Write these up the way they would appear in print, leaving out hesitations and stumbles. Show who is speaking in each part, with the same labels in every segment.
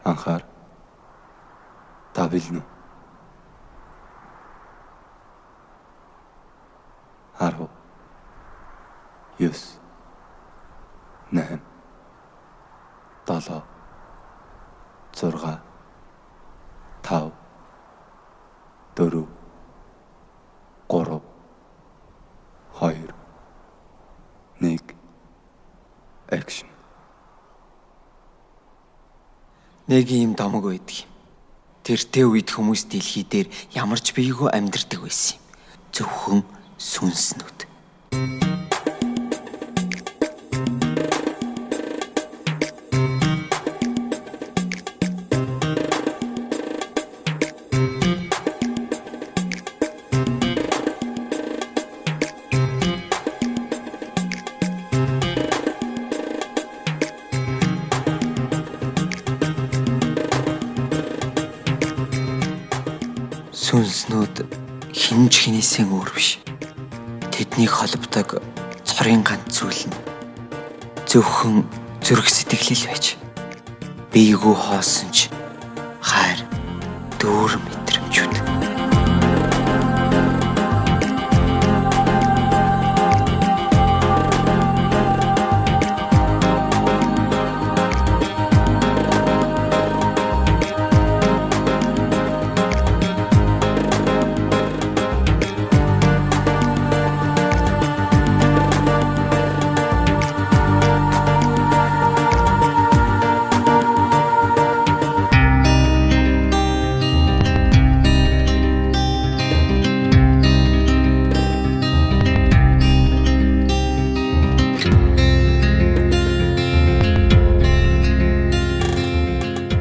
Speaker 1: Анхаар. Та бэлэн үү? 10 9 8 7 6 5 4 3 2 1 Action.
Speaker 2: Нэг ийм домог байдаг юм. Тэртээ үед хүмүүс дэлхий дээр ямар ч биегүй амьдардаг байсан юм. Зөвхөн сүнснүүд. Сүнснүүд хэн ч хэнээсээ өөр биш. Тэднийг холбодог цорын ганц зүйл нь зөвхөн зүрх сэтгэл л байж. Биегүй хоосон ч хайр дүүр мэдрэмжүүд.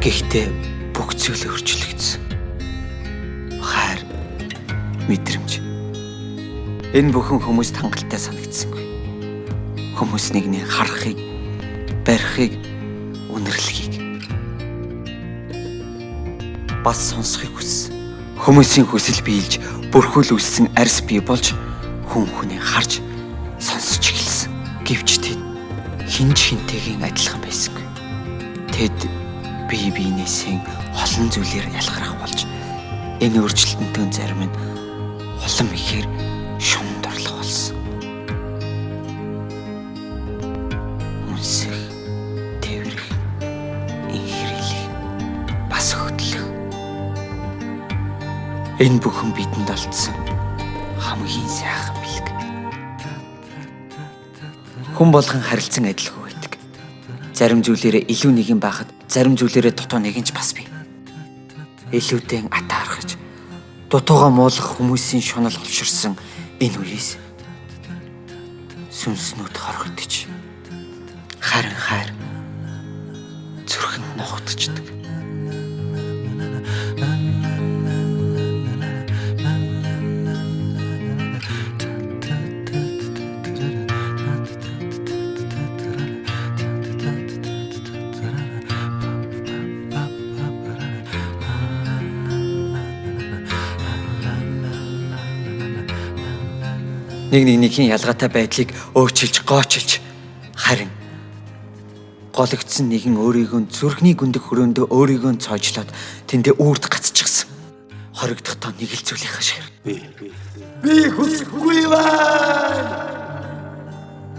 Speaker 2: Гэхдээ бүх зүйл өөрчлөгдсөн. Хайр, мэдрэмж. Энэ бүхэн хүмүүст хангалттай санагдсангүй. Хүмүүс нэгний харахыг, барихыг, үнэрлэхийг бас сонсохыг хүссэн. Хүмүүсийн хүсэл биелж, бүрхүүл үүссэн арьс бий болж хүн хүнийг харж сонсож эхэлсэн. Гэвч тэд хэн ч хэнтэйгээ адилхан байсангүй. Тэд бие биенээсээ олон зүйлээр ялгарах болж энэ өөрчлөлтөнтэй зарим нь улам ихээр шумд орлох болсон. Үнсэх, тэврэх, инхрийлэх, бас хөдлөх. Энэ бүхэн бидэнд олдсон хамгийн сайхан бэлэг. Хүн болгон харилцан адилгүй байдаг. Зарим зүйлээрээ илүү нэгэн байхад зарим зүйлээрээ дутуу нэгэн ч бас бий. Илүүдэн атаархаж дутууга муулах хүмүүсийн шунал олширсан энэ үеэс сүнснүүд хорогдож харин хайр зүрхэнд нухагдчихдаг. Нэг нэгнийхээ ялгаатай байдлыг өөрчилж, гоочилж харин гологдсон нэгэн өөрийгөө зүрхний гүндэх хөрөөндөө өөрийгөө цоожлоод тэндээ үрд гацчихсан. Хоригдохдоо нэг л зүйлийг хашгир.
Speaker 1: Би хүсэхгүй байна.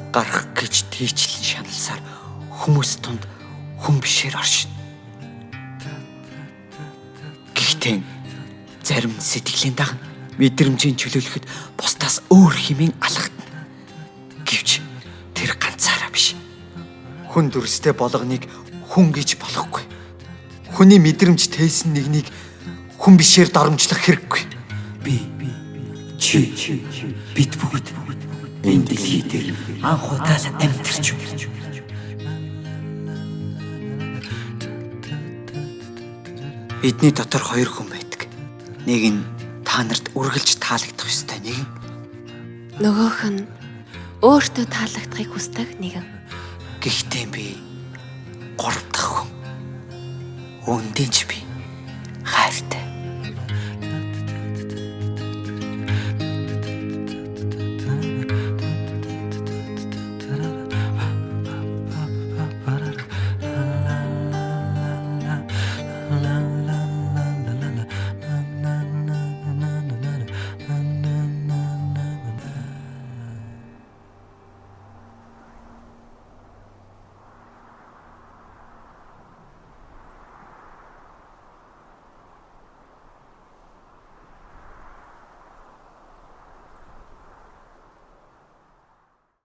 Speaker 2: Гарах гэж тийчлэн шаналсаар хүмүүс тунд хүн бишээр оршино. Гэхдээ зарим нь сэтгэлийн дагна мэдрэмжийн чөлөөлөхөд бусдаас өөр хэмээн алгадна. Гэвч тэр ганцаараа биш. Хүн дүрстэй болгоныг хүн гэж болохгүй. Хүний мэдрэмж тээсэн нэгнийг хүн бишээр дарамжлах хэрэггүй.
Speaker 1: Би чи бид бүгд энэ дэлхий дээр
Speaker 2: Анх удаа л амьдарч байна. Бидний дотор хоёр хүн байдаг. Нэг нь та нарт үргэлж таалагдах ёстой нэгэн.
Speaker 3: Нөгөөх нь өөртөө таалагдахыг хүсдэг нэгэн.
Speaker 2: Гэхдээ би гурав дахь хүн. Үүндээ ч би